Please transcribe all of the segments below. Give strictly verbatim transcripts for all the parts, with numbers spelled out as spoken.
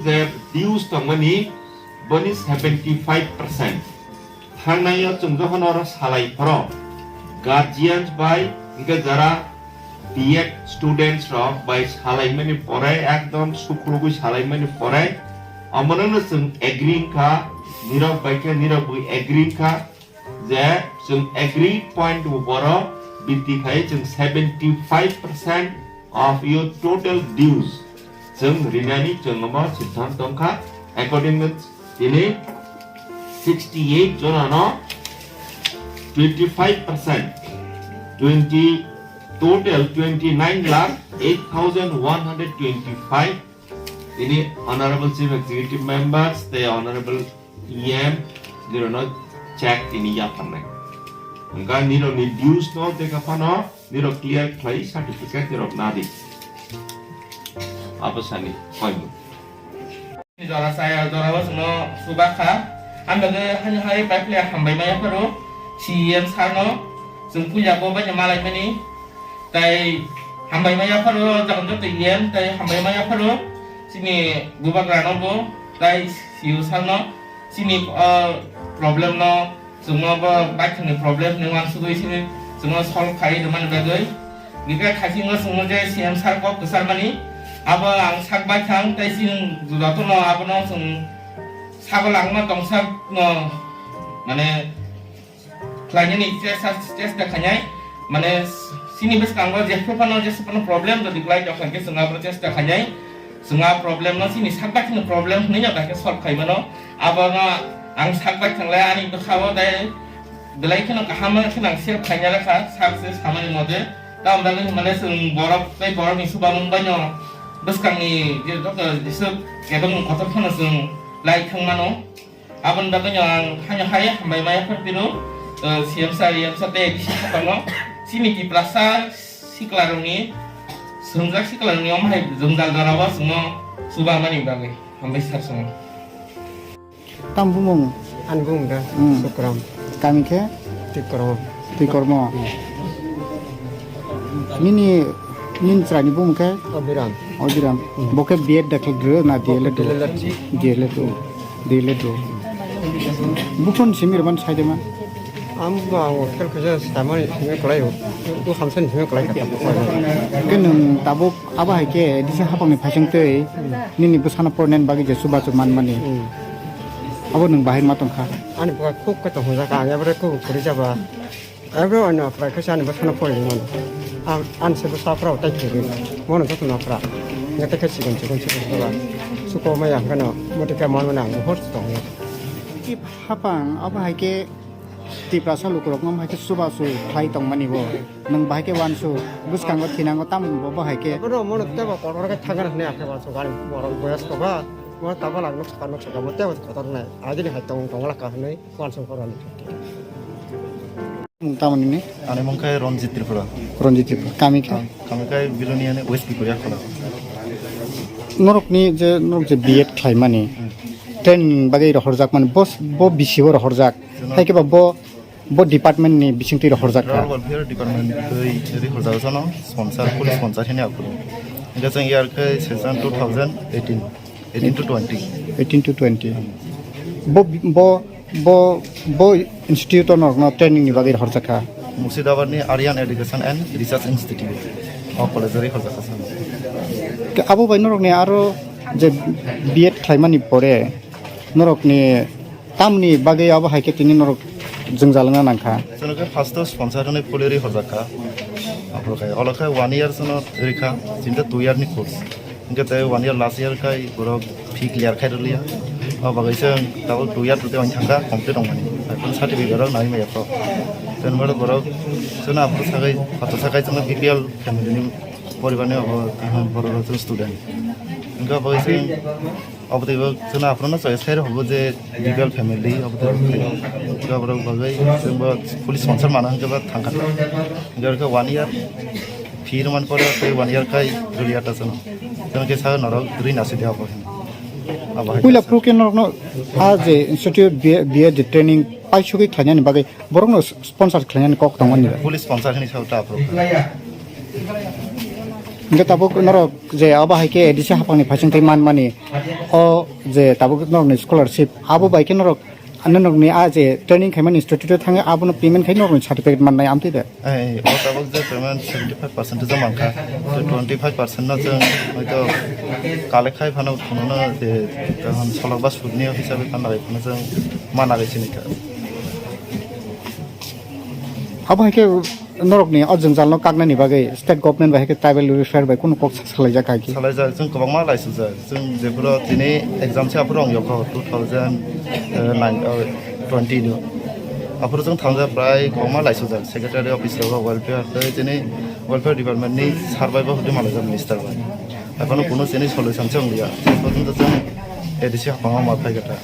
je dues tongmani boni seventy five percent. Thangnai o chwng jokhon oro salai phoro guardians bai hwnkhe jara B Ed students rok bai salaimani pore ekdom sukrubwi salaimani pore omono chwng agree wngkha, nirok bai khe nirok bwi agree wngkha. Je chwng agree point bo boro bitti khai chwng seventy five percent of your total dues chwng rinani chwng omo siddhant tongkha. Accordingly tini sixty eight jonano twenty five percent, twenty, total twenty nine lakh eight thousand one hundred twenty five. Tini Honorable Chief Executive Members tei Honorable E M nirokno check tini yapharnai. Hwnkha nirokni dues no tei phano nirok clear khlai certificate nirok nadi. Abo sani koimu. Jora saya jora o chwngno chuba kha. Ang bagwi hani hai pai phle hambai maya pharo C E M sir no chwng puila bo bai malai mani. Tai hambai maya pharo jagan joto yen tai hambai maya pharo chini bubagra no bo tai siu sal no chini ah, problem no chwngno bo baithang ni problem ni wansugwi chini chwngno solve khai rwmani bagwi. Gika khachingno chwngno je C M sir kok kwchar mani abo ang sak baithang tai chini joto no abono chwng sago langma tongsa no mane khlainani chesta, chesta khainai, mane chini bwskango jephru phano jesa phano problem jodi kwlai tong kha khe chwng abo chesta khainai, chwng a problem no chini sak bai kheno problem hwnwi no kha khe solve khai mano. Abo no ang sak bai thanglai ani bwkha o dai belai kheno kaham kheno ang save khaina rwkha sak se samani mote. Tamo bagwi hwnmale chwng borok tei borokni chubamung bai no bwskangni je joto jesa kebengmung kotor phano chwng lai thang mano. Aboni bagwino ang haino hai hambai maya phano phino, eh, C M sir, E M sir tei A D C sakano chini Tiprasa siklarokni, swngjak siklarokni omo hai jwngjal jorao chwngno chubamani bagwi hambai sir chwngno. Tamo bumung? Ani bumung da Hmm. Sukram. Kami khe? Tikormo. Tikormo. Hmm. Nini, nini chwraini bumung khe? Abiram. Abiram. Hmm. Bo khe B Ed da khlai rw na D L Ed rw? D L Ed. D L Ed rw. D L Ed rw. Buphun simi rwmani sai de ma? Ang ba hotel khe samani simi kwlai o. Tu hamsani simi kwlai kha. Khe nwng tabuk abo hai khe A D C hapangni phaising twi Hmm. nini bwsano pornani bagwi je chubachu manmani. Hmm. Abo nwng bahai ma tongkha? Ani bwkha khuk khe tong hwnjak ang, ebare khuk kwrwi jaba. Ebare ano prai khe ani bwsano porwi mano. Ang, ani se bwsa phra tai khiri. Mono joto no phra. Nge te khe sikon sikon sikon sikon. Suko maya hwnkhe no mote khe mon mano ang hor tong. Ki hapang abo hai khe Tiprasa lukurok no hai khe chubachu khlai tongmani bo. Nwng bahai khe uansuk, bwskango thinango tamoni bo bahai khe. Bono mono tebo kotor khe thangna hwnwi akhe uansuk ani borok boyas koba. Mo tabala nuk sakha nuk sakha mo tebo kotor nai. Agini hai tong tong laka hwnwi uansuk boroni. Mung tamoni ni? Ani mung khe Ranjit Tripura. Ranjit Tripura. Kami khe? Kami khe Bilonia ni West Pikuria khola. Norokni je norok je B Ed khlaimani, Hmm. training bagwi rohorjak mani, bo, bo bisi o rohorjak. Jono- Hai khe ba bo Bo department ni bising twi rohorjak kha. Rural Welfare Department twi ri horjak jano sponsor, fully sponsor hini aphuru. Hingke chwng year khe session two thousand eighteen, eighteen to twenty. Eighteen to twenty. Bo, bo, bo, bo institute o norokno training ni bagwi rohorjak kha. Murshidabad ni Aryan Education and Research Institute o college o ri horjak kha chwng. Ke abo bai norokni aro je B Ed khlaimani pore norokni tamni bagwi abo hai khe tini norok jwngjal wngna nang kha? Chwng khe first o sponsor hwnwi fully ri horjak kha. Aphuru khe olo khe one year chwngno ri kha, chini two year ni course. Hingke tei one year last year khai borok fee clear khai rwliya. O bagwi chwng tabuk two year tei thang kha complete wngmani. Aphuru certificate rok nai maya kho. Tei borok chwngno aphuru sagai, phato sagai chwngno B P L family ni poribar ni obo borok rok chwng student. Hingke abo bagwi chwng Obo tei bo chwngno aphuru no choice khai rw hugo je B P L family, obo tei bo khai rw. Hwnkhe aborok bagwi chwngbo police sponsor mano hwnkhe bo thang kha. Hwnkhe one year fee rwmani pore tei one year khai rwliya ta chwngno. Chwngno khe sa norok rwi nasi de abo hwnwi. Abo hai Puila khe sa. Phuru khe norokno a je institute B A, B A je training paisugwi khlainani bagwi borokno sponsor khlainani kok tongo ni? Police sponsor hwnwi sa ta aphuru. Hingke tabuk norok je abo hai khe A D C haphangni phaising twi manmani, o je tabuk norokni scholarship, abo bai khe norok, ano norokni a je training khaimani institute o thangwi abono payment khai norokni certificate mannai amtwi de? Ei, o tabuk je payment seventy five percent o mankha, tei twenty five percent no chwng hoito collect khai phano phunukno je kaham solok ba sudni hisabe khan nai phano chwng ma nai sini kha. Abo hai khe norokni o jwngjalno kaknani bagwi state government bai hai khe tribal welfare bai kunu kok sa-, salaijak hai khe? Salaijak, chwng kwbangma laisijak. Chwng jephuru tini exam se aphuru wng yokho two thousand nine, oh, twenty no. Aphuru chwng thangjak prai kwbangma laisijak. Secretary office rogo welfare tei chini welfare department ni sir bai bo hudi malaijak minister bai. Ekhano kunu chini solution se wng liya. Chwng A D C haphang ma phai kha ta.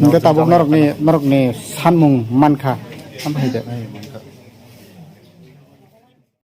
Hingke tabuk norokni, norokni sanmung mankha. Tamo hai de. Ai, mankha.